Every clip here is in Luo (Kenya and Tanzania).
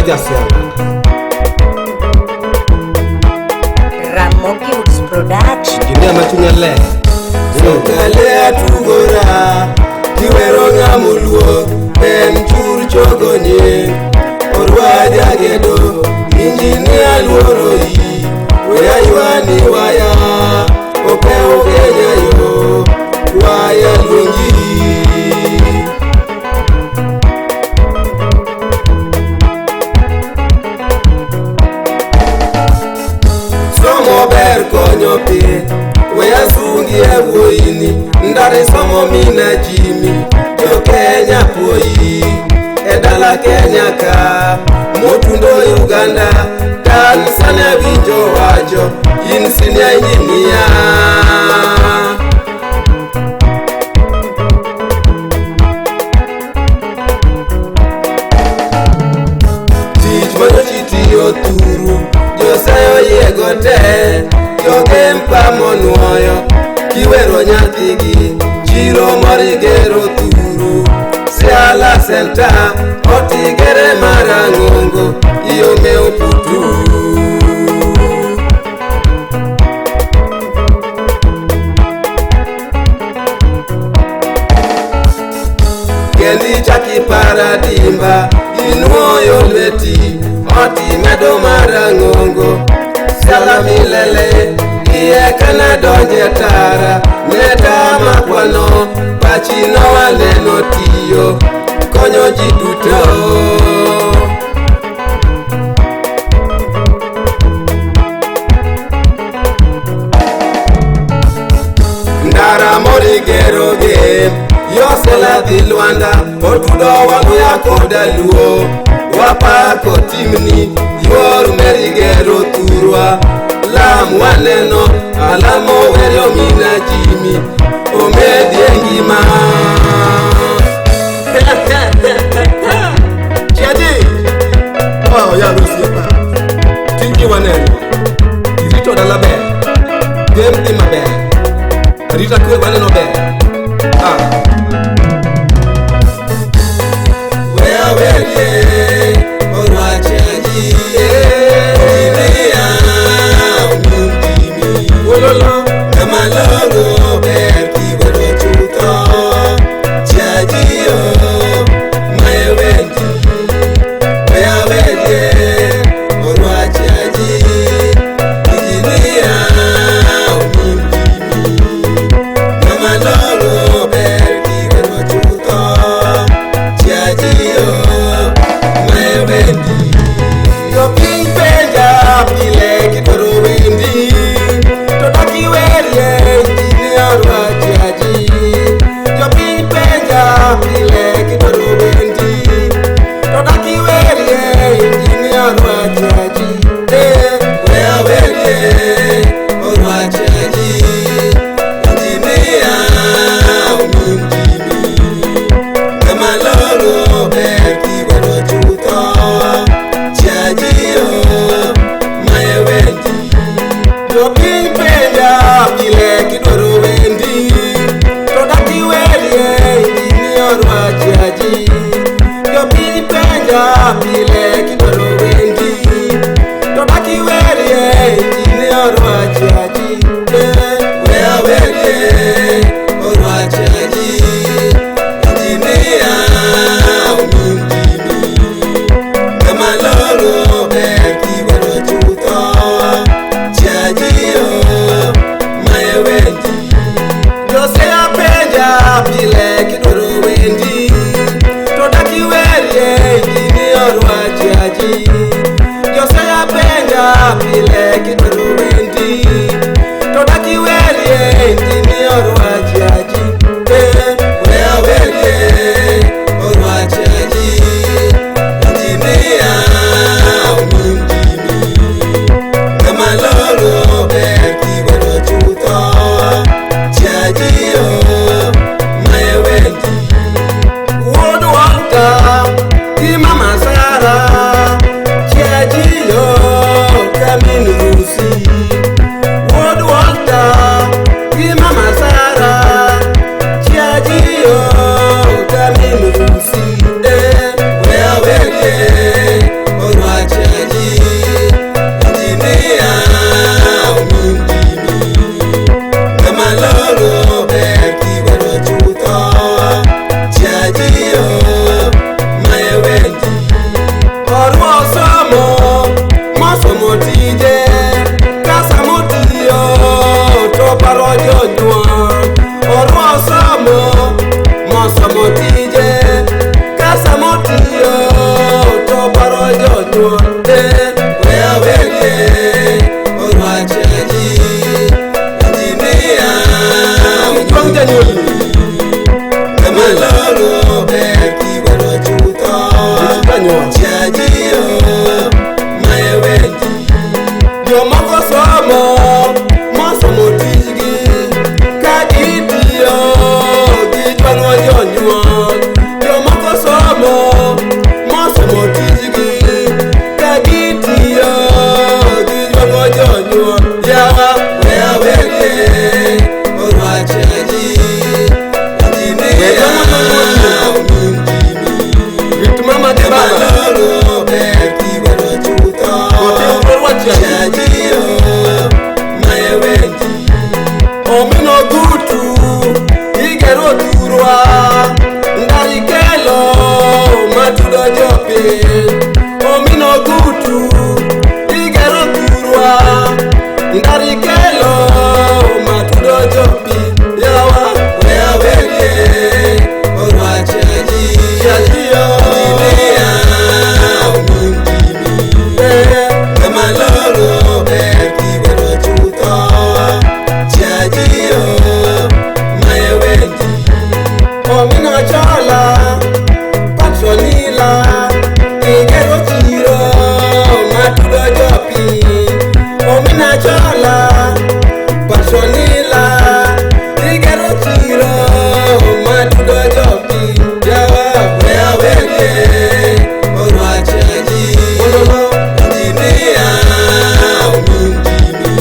Jasiala. Ramogi Woods Production. Injinia ma chunye ler. Sokale atugora kiwero ng'amoluo en chur chogonye orwa jagedo injinia luoroi weya ywani waya opewo Kenya yo waya luongi. Somo ber konyo piny weya sungi e wuoyini ndare somo mina Jimmy jo Kenya puoyi e dala Kenya ka motundo Uganda Tanzania winjo wacho in senior engineer. Tich manyocha itiyo thuru josayo oyiego te jogempa monuoyo kiwero nyathigi chiro morigero thuru Siala Center otigere marang'ongo iomeo putu. Kendi chaki paradimba inuoyo lweti otimedo marang'ongo Siala milele iye kana donje tara neta makwano pachino waneno tiyo konyo ji duto. Ndara morigero gem Yosela dhi Lwanda otudo waluya koda luo wapako timni yor merigero thurwa lam waneno alamo werio mina Jimmy omedie ngima. Chiadi. Oh, ya osiepa. Tingi waneno. Irito dala ber. Gem dhi maber. Arita kwe waneno ber. Ah. Weya werie orwachaji injinia omin Jimmy Wololo. ng'ama long'o ber kiwero chutho chiajiyo mae wendi. Weya werie orwachaji injinia omin Jimmy ng'ama long'o ber kiwero chutho chiajiyo mae wendi. Jopiny penja pile kidwaro wendi to dak iwerie injinia orwachaji. Jopiny penja pile kidwaro wendi to dak iwerie injinia orwachaji. Weya werie orwachaji injinia omin Jimmy ng'ama long'o ber kiwero chutho chiajiyo mae wendi. Jopiny penja pile kidwaro wendi to dak iwerie injinia orwachaji. Jopiny penja pile kidwaro wendi to dak iwerie injinia orwachaji. Weya werie orwachaji injinia omin Jimmy ng'ama long'o ber kiwero chutho chiajiyo mae wendi. Josea penja pile kidwaro wendi to jonyuol We awerie orwach ji injinia Jwang' janyuolni Ng'ama long'o ber kiwero chutho Rit janyuol Chiajiyo mae wenji Jomoko somo mosomo tijgi ka gitiyo gijwang'o jonyuol. Jomoko somo mosomo tijgi ka gitiyo gijwang'o jonyuol. Yawa We awerie orwach ji injinia omin Jimmy rit mama gi Ng'ama baba long'o ber kiwero chutho otim orwach Chiajiyo mae wenji Omino gutu igero thurwa ndari kelo matudo jopiny. Omino gutu igero thurwa ndari kelo matudo jopiny. Yawa We awerie orwach ji chiajiyo Injinia omin Jimmy Ng'ama long'o ber kiwero chutho Chiajiyo mae wenji Omino chola patronila igero chiro matudo jopiny. Omina chola patronila igero chiro matudo jopiny. Yawa We awerie orwach ji Ololo Injinia omin Jimmy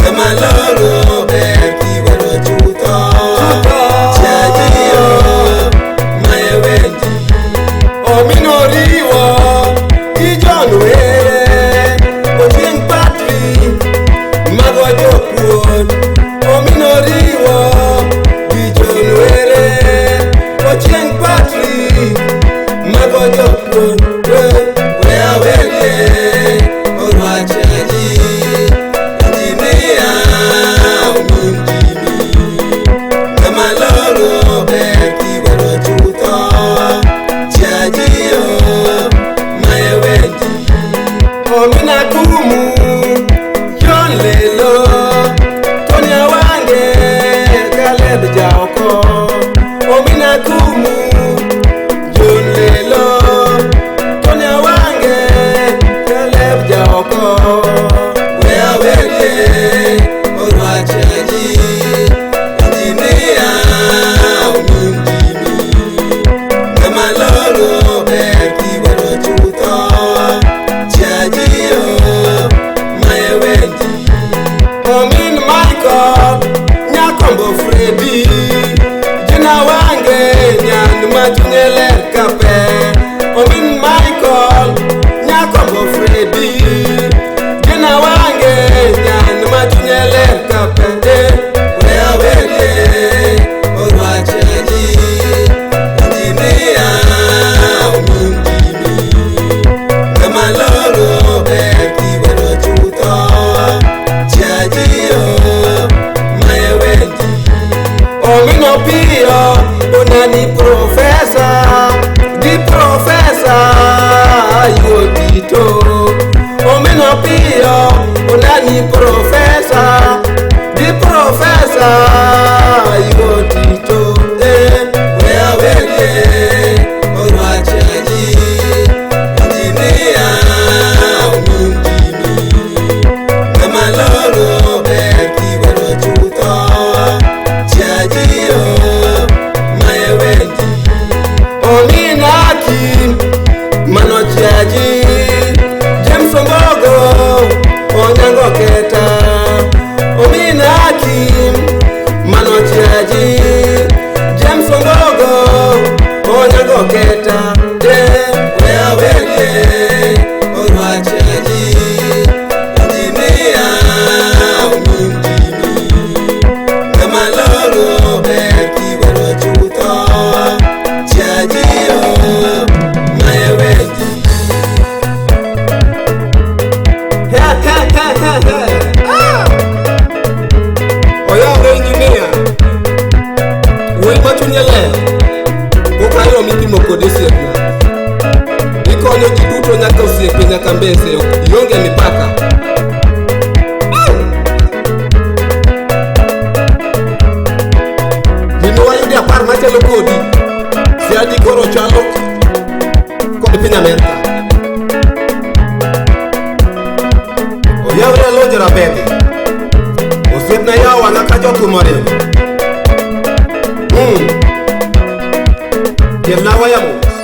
Ng'ama long'o ber kiwero chutho Chiajiyo mae wenji Omino riwo gi John Were Ochieng' Patrick mago jopuonj. Omino riwo gi John Were Ochieng' Patrick mago jopuonj. We awerie orwach ji Injinia omin Jimmy Ng'ama long'o ber kiwero chutho Chiajiyo mae wenji Omina Kumu John Lelo Tony Awange Caleb Jaoko. Omina Kumu John Lelo Tony Awange Caleb Jaoko. We awerie orwach ji Injinia omin Jimmy Ng'ama long'o ber kiwero chutho Chiajiyo mae wenji Omin Michael Nyakombo Freddy Jina Wange nyan machunye ler kape. Omin Michael Nyakombo Freddy Jina Wange nyan machunye ler kape. We awerie orwach ji Injinia omin Jimmy Ng'ama long'o ber kiwero chutho Chiajiyo mae wenji Omino Piyo onani profesa gi profesa Ayotito. Omino Piyo onani profesa gi profesa Ayotito. We awerie orwach ji Injinia omin Jimmy Ng'ama long'o ber kiwero chutho Chiajiyo mae wenji Ominaki mano chiaji James Ombogo Onyango Keta. Ominaki mano chiaji James Ombogo Onyango Keta. We awerie orwach ji Injinia omin Jimmy Ng'ama long'o ber kiwero chutho Chiajiyo mae wenji Oyawre injinia wuoyi ma chunye ler pok ayudo mipimo kode osiepna. Ikonyo ji duto nyaka osiepe. nyaka mbese ionge mipaka. Gini wayudi apar machalo kodi. Siadi koro chalo kod piny Amerka. Oyawre alonjo rabedhi. Osiepna yawo wang'a ka jothum oringo. Kelna waya mos.